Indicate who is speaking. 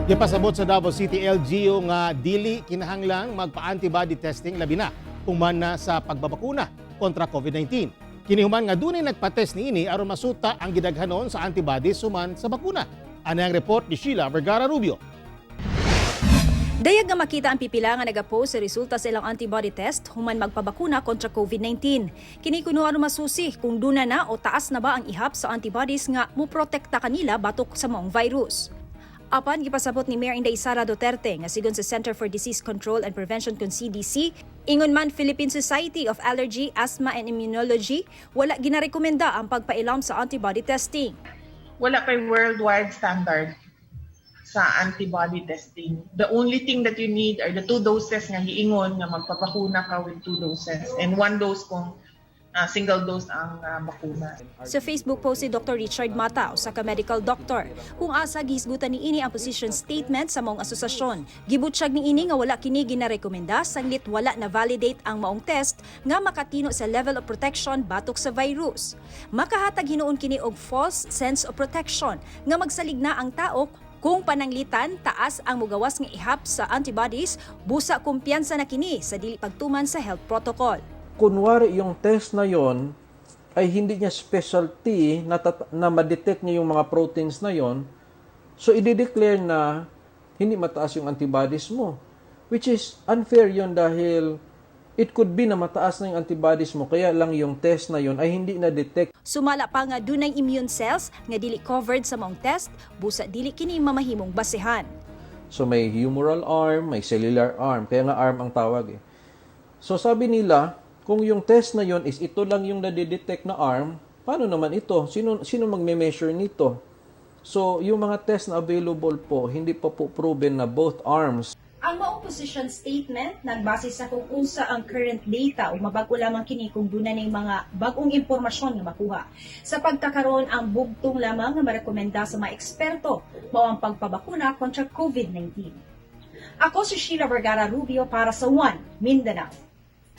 Speaker 1: Gipasabot sa Davao City LGU nga dili kinahanglang magpa-antibody testing, labi na human na sa pagbabakuna kontra COVID-19. Kini human nga dunay nagpa-test niini aron masuta ang gidaghanon sa antibodies human sa bakuna. Ani ang report ni Sheila Vergara Rubio.
Speaker 2: Dayag nga makita ang pipila nga nagapost sa resulta sa ilang antibody test human magpabakuna kontra COVID-19. Kini kuno aron masusi kung duna na o taas na ba ang ihap sa antibodies nga muprotekta kanila batok sa maong virus. Apan gipasabot ni Mayor Inday Sara Duterte nga sigon sa Center for Disease Control and Prevention kon CDC, ingon man Philippine Society of Allergy, Asthma and Immunology, wala ginarekomenda ang pagpailam sa antibody testing.
Speaker 3: Wala pa'y worldwide standard sa antibody testing. The only thing that you need are the two doses nga giingon nga magpabakuna ka with two doses and one dose kung single dose ang bakuna.
Speaker 2: Sa Facebook post ni Dr. Richard Mata, usa ka medical doctor, kung asa gihisgutan niini ang position statement sa maong asosasyon. Gibutsyag niini nga wala kini ginarekomenda sanglit wala na validate ang maong test nga makatino sa level of protection batok sa virus. Makahatag hinuon kini og false sense of protection nga magsalig na ang tao kung pananglitan taas ang mugawas nga ihap sa antibodies, busa kumpiyansa na kini sa dili pagtuman sa health protocol.
Speaker 4: Kunwari yung test na yon ay hindi niya specialty na ma-detect niya yung mga proteins na yon, so i-declare na hindi mataas yung antibodies mo. Which is unfair yon dahil it could be na mataas na yung antibodies mo, kaya lang yung test na yon ay hindi na-detect.
Speaker 2: Sumala pa nga dunay immune cells nga dili covered sa maong test, busa dili kini mamahimong basehan.
Speaker 4: So may humoral arm, may cellular arm. Kaya nga arm ang tawag eh. So sabi nila, kung yung test na yon is ito lang yung nadidetect na arm, paano naman ito? Sino magme-measure nito? So yung mga test na available po, hindi pa po proven na both arms.
Speaker 2: Ang maong position statement nagbase sa kung unsa ang current data o mabago lamang kini kung duna ning mga bag-ong impormasyon nga makuha. Sa pagkakaroon, ang bugtong lamang nga marekomenda sa mga eksperto mao ang pagpabakuna kontra COVID-19. Ako si Sheila Vergara Rubio para sa One Mindanao.